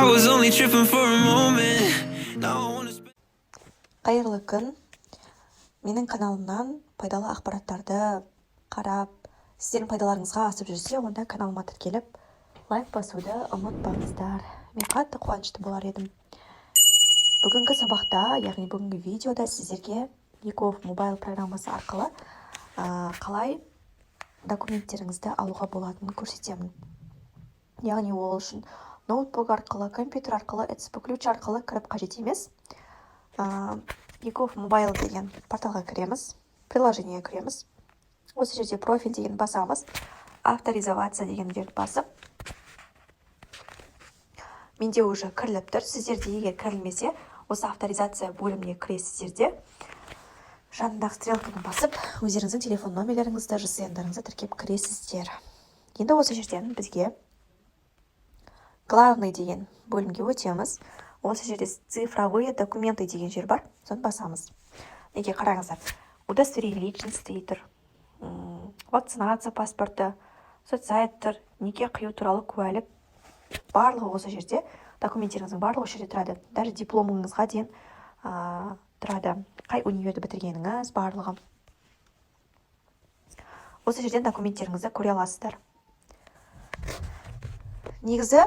I was only tripping for a moment. Now I wanna spend. Қайырлы күн! Менің каналымнан пайдалы ақпараттарды қарап, сіздердің пайдаларыңызға асып жүрсе, онда каналыма тіркеліп, лайк басуды ұмытпаңыздар. Мен қатты қуанышты болар едім. Бүгінгі сабақта, яғни бүгінгі видеода сіздерге eGov Mobile программасы арқылы қалай документтеріңізді алуға болатынын көрсетемін. Яғни ол үшін ноутбук арқылы, компьютер арқылы, ЭЦП ключ арқылы кіріп қажет емес. eGov Mobile деген порталға кіреміз, приложение ге кіреміз. Осы жерде «Профиль» деген басамыз, «Авторизоваться» деген жерді басып, менде уже кіріліп тұр. Сіздерде егер кірілмесе, осы «Авторизация» бөліміне кіресіздер де, жанындағы стрелка ны басып, өздеріңіздің телефон номерлеріңізді, ЖСН-дарыңызды тіркеп кіресіздер. Енді осы жерден бізге «Главный» деген бөлімге өтеміз. Осы жерде «Цифровые документы» деген жер бар, соны басамыз. Неге, қараңыздар, удостоверение личности тұр, вакцинация паспорты, соцсайт тұр, неке қию туралы куәлік, барлығы осы жерде. Документтеріңіздің барлығы осы жерде тұрады, даже дипломыңызға дейін тұрады, қай универді бітіргеніңіз, барлығы. Осы жерден документтеріңізді көре аласыздар. Негізі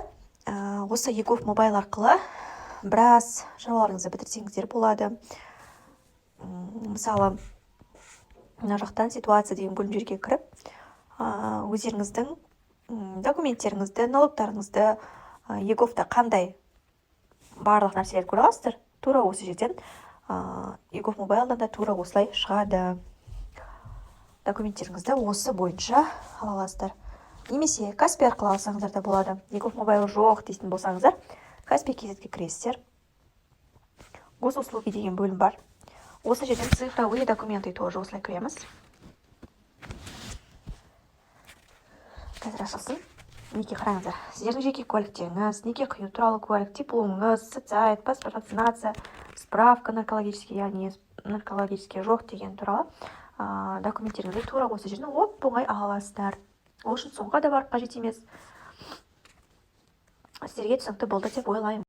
осы eGov Mobile арқылы біраз шаруаларыңызды бітірсеңіздер болады. Мысалы, мына жақтан «Ситуация» деген бөлім жерге кіріп, өздеріңіздің документтеріңізді, налогтарыңызды, eGov та қандай барлық нәрселерді көре аласыздар. Тура осы жерден, eGov Mobile дан да тура осылай шығады. Документтеріңізді осы бойынша ала аласыздар немесе Каспи арқылы алсаңыздар да болады. eGov Mobile жоқ дейтін болсаңыздар, Каспи kz кіресіздер, «Госуслуги» деген бөлім бар. Осы жерден «Цифровые документы» тоже осылай кіреміз. Қазір ашылсын. Мінекей, қараңыздар, сіздердің жеке куәліктеріңіз, неке қию туралы куәлік, дипломыңыз, соцсайт, паспорт, вакцинация, справка наркологический, яғни наркологический жоқ деген туралы документтеріңізді тура осы жерден оп оңай ала аласыздар. Ол үшін ЦОНға да барып қажет емес. Сіздерге түсінікті болды деп ойлаймын.